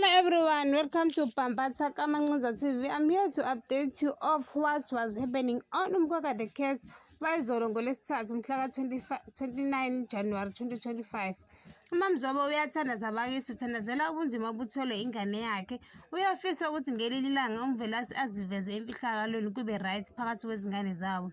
Hello everyone, welcome to Bambatha Kamancinza TV. I'm here to update you of what was happening on Umkhokha The Case wayizolo ngoLwesithathu mhla ka-29 January 2025. UMamzobe uyathandaza bakithi, uthandazela ubunzima obutholwe ingane yakhe. Uyafisa ukuthi ngelinye ilanga uMvelase aziveze emfihlakalweni kube right phakathi kwezingane zabo.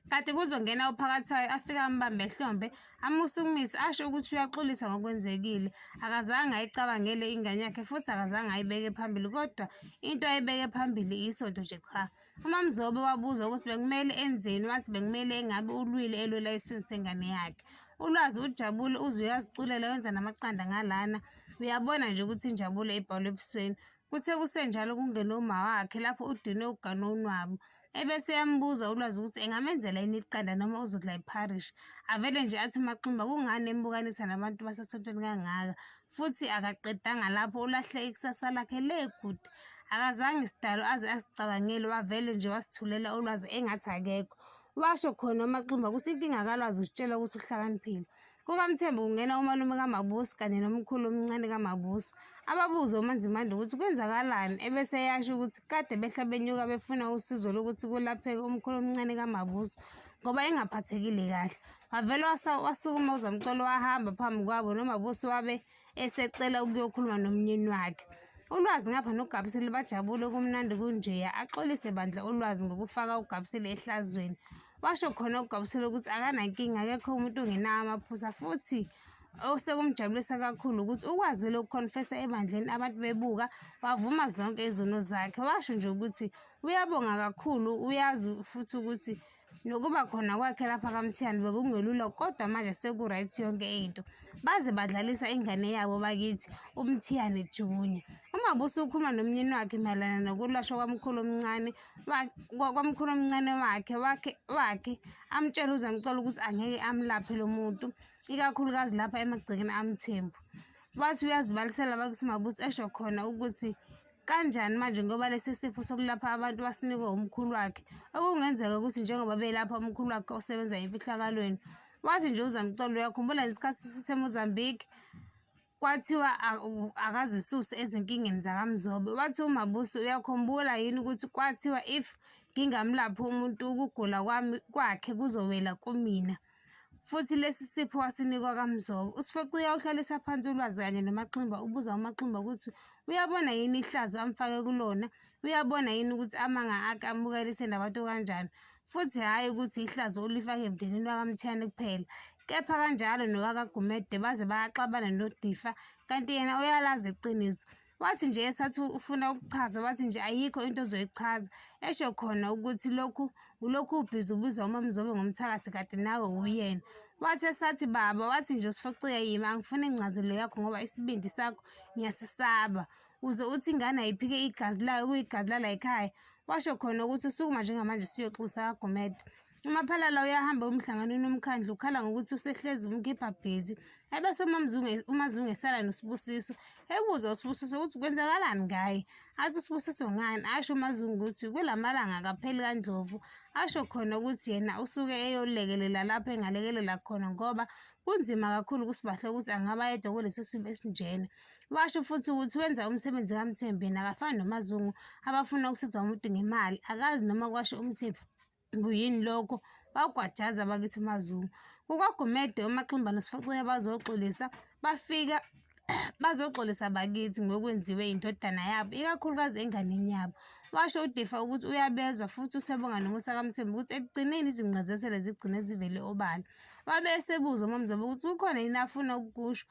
Kanti kuzongena uPhakathwayo afike ambambe ehlombe, amusukumise asho ukuthi uyaxolisa ngokwenzekile. Akazange ayicabangele ingane yakhe futhi akazange ayibeke phambili kodwa into ayibeke phambili isonto nje qha. UMaMzobe wabuza ukuthi bekumele enzeni wathi bekumele engabe ulwile elwela isithunzi sengane yakhe. ULwazi ujabule uze uyaziculela wenza namaqanda ngalana. Uyabona nje ukuthi injabulo ibhalwe ebusweni. Kuthe kusenjalo kungene umawakhe lapho udinwe ugane unwabu. Ebese eyambuza uLwazi ukuthi engamenzela yini iqanda noma uzodla ipharishi. Avele nje athi uMaxumba kungani embukanisa nabantu basesontweni kangaka. Futhi akaqedanga lapho ulahle ikusasa lakhe le kude. Akazange sidalo aze asicabangele wavele nje wasithulela uLwazi engathi akekho. Washo khona uMaxumba ukuthi inkinga kaLwazi usitshela ukuthi uhlakaniphile. KukaMthembu kungena umalume kaMabusi kanye nomkhulu omncane kaMabusi. Ababuze uMaNzimande ukuthi kwenzakalani ebese eyasho ukuthi kade behla benyuka befuna usizo lokuthi kulapheke umkhulu omncane kaMabusi ngoba engaphathekile kahle. Wavele wasukuma uZamcolo wahamba phambi kwabo noMabusi wabe esecela ukuyokhuluma nomnyeni wakhe. Ulwazi ngapha noGabisile bajabule kumnandi kunjeya axolise bandla uLwazi ngokufaka uGabisile ehlazweni. Washo khona uGabusile ukuthi akanankinga akekho umuntu ongenawo amaphutha futhi osekumjabulisa kakhulu ukuthi ukwazile ukukhonfesa ebandleni abantu bebuka wavuma zonke izono zakhe. Washo nje ukuthi uyabonga kakhulu uyazi futhi ukuthi nokuba khona kwakhe lapha kaMthiyane bekungelula kodwa manje seku-right yonke into. Baze badlalisa ingane yabo bakithi uMthiyane Junior. UMabusi ukhuluma nomnyeni wakhe mayelana nokulashwa kwamkhulu omncane kwamkhulu omncane wakhe wakhe wakhe amtshele uZamcolo ukuthi angeke amlaphe lo muntu ikakhulukazi lapha emagcekeni aMthembu. Wathi uyazibalisela bakithi uMabusi esho khona ukuthi kanjani manje ngoba lesi sipho sokulapha abantu wasinikwa umkhulu wakhe okungenzeka ukuthi njengoba belapha umkhulu wakhe osebenza emfihlakalweni. Wathi nje uZamcolo uyakhumbula ngesikhathi siseMozambique Kwathiwa akazisuse ezinkingeni zakaMzobe. Wathi uMabusi uyakhumbula yini ukuthi kwathiwa if ngingamlaphi umuntu ukugula kwami kwakhe kuzowela kumina. Futhi lesi sipho wasinikwa kaMzobe. USifoqiya uhlalisa phansi uLwazi kanye noMaximba ubuza uMaximba ukuthi uyabona yini ihlazo amfake kulona, uyabona yini ukuthi amanga akhe amukelise nabantu kanjani. Futhi hhayi ukuthi ihlazo ulifake emndenini wakaMthiyane kuphela, kepha kanjalo nowakaGumede baze bayaxabana noDifa, kanti yena uyalazi iqiniso. Wathi nje esathi ufuna ukuchaza, wathi nje ayikho into ozoyichaza, esho khona ukuthi lokhu ulokhu ubhizi ubiza uMaMzobe ngomthakathi kanti nawe wuyena. Wathi esathi baba, wathi nje uSifoqiya yima angifuni incazelo yakho ngoba isibindi sakho ngiyasisaba. Uze uthi ingane ayiphike igazi layo kuyigazi lalayikhaya. Washo khona ukuthi usukuma njengamanje siyoxolisa kaGumede. UMaphalala uyahamba emhlanganweni womkhandlu ukhala ngokuthi usehlezi umkhipha bhizi. Ebese uMaZungu esala noSibusiso ebuza uSibusiso ukuthi kwenzakalani ngaye. Athi uSibusiso ngani? Asho uMaZungu ukuthi kula malanga akapheli kaNdlovu. Asho khona ukuthi yena usuke eyolekelela lapho engalekelela khona ngoba kunzima kakhulu kuSibahle ukuthi angaba yedwa kulesi simo esinjena. Washo futhi ukuthi wenza umsebenzi kaMthembu yena akafani noMaZungu abafuna ukusizwa umuntu ngemali. Akazi noma kwasho uMthembu kuyini lokho. Wagwajaza bakithi uMaZungu. KukaGumede uMaximba noSifoxiya bazoxolisa bafika bazoxolisa bakithi ngokwenziwe indodana yabo ikakhulukazi enganeni yabo. Washo uDifa ukuthi uyabezwa futhi usebonga nomusa kaMthembu ukuthi ekugcineni izingqazesele zigcine zivele obala. Wabe esebuza uMaMzobe ukuthi kukhona yini afuna ukukusho.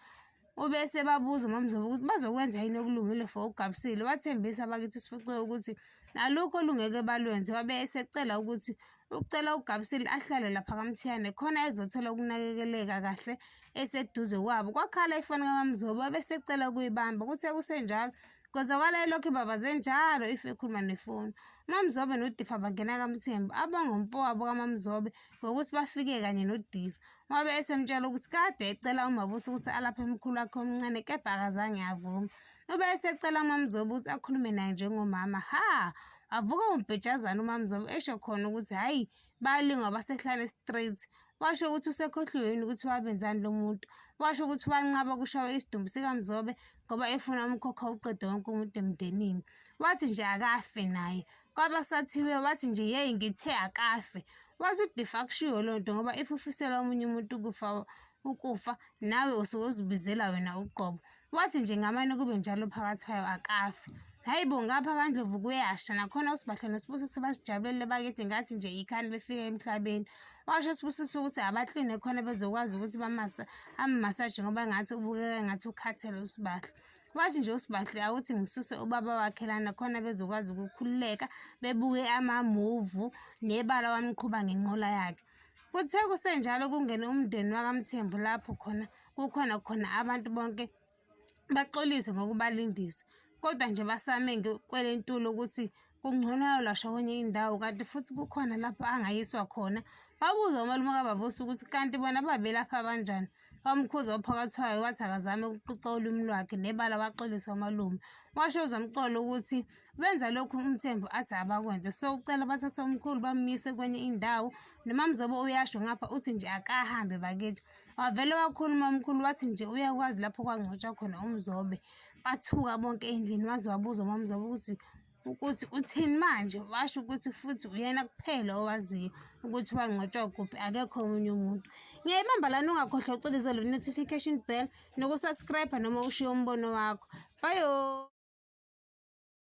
Ube esebabuza uMaMzobe ukuthi bazokwenza yini okulungile for uGabsile. Wathembisa abakithi uSifuciwe ukuthi alukho olungeke balwenze. Wabe esecela ukuthi ucela uGabsile ahlale lapha kaMthiyane khona ezothola ukunakekeleka kahle eseduze kwabo. Kwakhala ifoni kaMaMzobe wabe esecela ukuyibamba. Kuthe kusenjalo kwezwakala elokhu ebabaze njalo if ekhuluma nefoni. UMaMzobe noDifa bangena kaMthembu abonga umfowabo kaMaMzobe ngokuthi bafike kanye noDifa. Wabe esemtshela ukuthi kade ecela uMabusi ukuthi alaphe umkhulu wakhe omncane kepha akazange avume. Ube esecela uMaMzobe ukuthi akhulume naye njengomama. Ha! Wavuka umbhejazane uMaMzobe esho khona ukuthi hhayi balingwa basehlale straight. Washo ukuthi usekhohliwe yini ukuthi wabenzani lo muntu. Washo ukuthi wanqaba ukushawa isidumbu sikaMzobe ngoba efuna umkhokha uqede wonke umuntu emndenini. Wathi nje akafe naye. Kwabasathiwe wathi nje yeyi ngithe akafe. Wathi uDifa akushiwo loo nto ngoba if ufisela omunye umuntu ukufa ukufa nawe usuke uzibizela wena uqobo. Wathi nje ngamane kube njalo phakathi kwayo akafe. Hhayi bo ngapha kaNdlovu kuyasha nakhona uSibahle noSibusiso basijabulele bakithi ngathi nje ikhani befika emhlabeni. Washo uSibusiso ukuthi abakline khona bezokwazi ukuthi ammasaje ngoba ngathi ubukeka ngathi ukhathele uSibahle. Wathi nje uSibahle awuthi ngisuse ubaba wakhe lana khona bezokwazi ukukhululeka bebuke amamuvu nebala wamqhuba ngenqola yakhe. Kuthe kusenjalo kungene umndeni wakaMthembu lapho khona kukhona khona abantu bonke baxolise ngokubalindisa kodwa nje basame kwelentulo ukuthi kungcono ayolashwa kwenye indawo kanti futhi kukhona lapho angayiswa khona. Wabuza umalume kaBabusi ukuthi kanti bona babelapha kanjani. Wamkhuza ophakathwayo wathi akazame ukuqiqa ulimi lwakhe nebala waxolisa umalume. Washo uZamcolo ukuthi benza lokhu uMthembu athi abakwenze so ucela bathathe umkhulu bammise kwenye indawo. NoMaMzobo uyasho ngapha uthi nje akahambe bakithi. Wavele wakhuluma umkhulu wathi nje uyakwazi lapho kwangcwatshwa khona uMzobe. Bathuka bonke endlini waze wabuza uMaMzobe ukuthi ukuthi uthini manje washo ukuthi futhi uyena kuphela owaziyo ukuthi wangcwatshwa kuphi akekho omunye umuntu. Ngiyayibamba lana ungakhohlwa ucindezele notification bell nokusubscribe noma ushiye umbono wakho. Bye.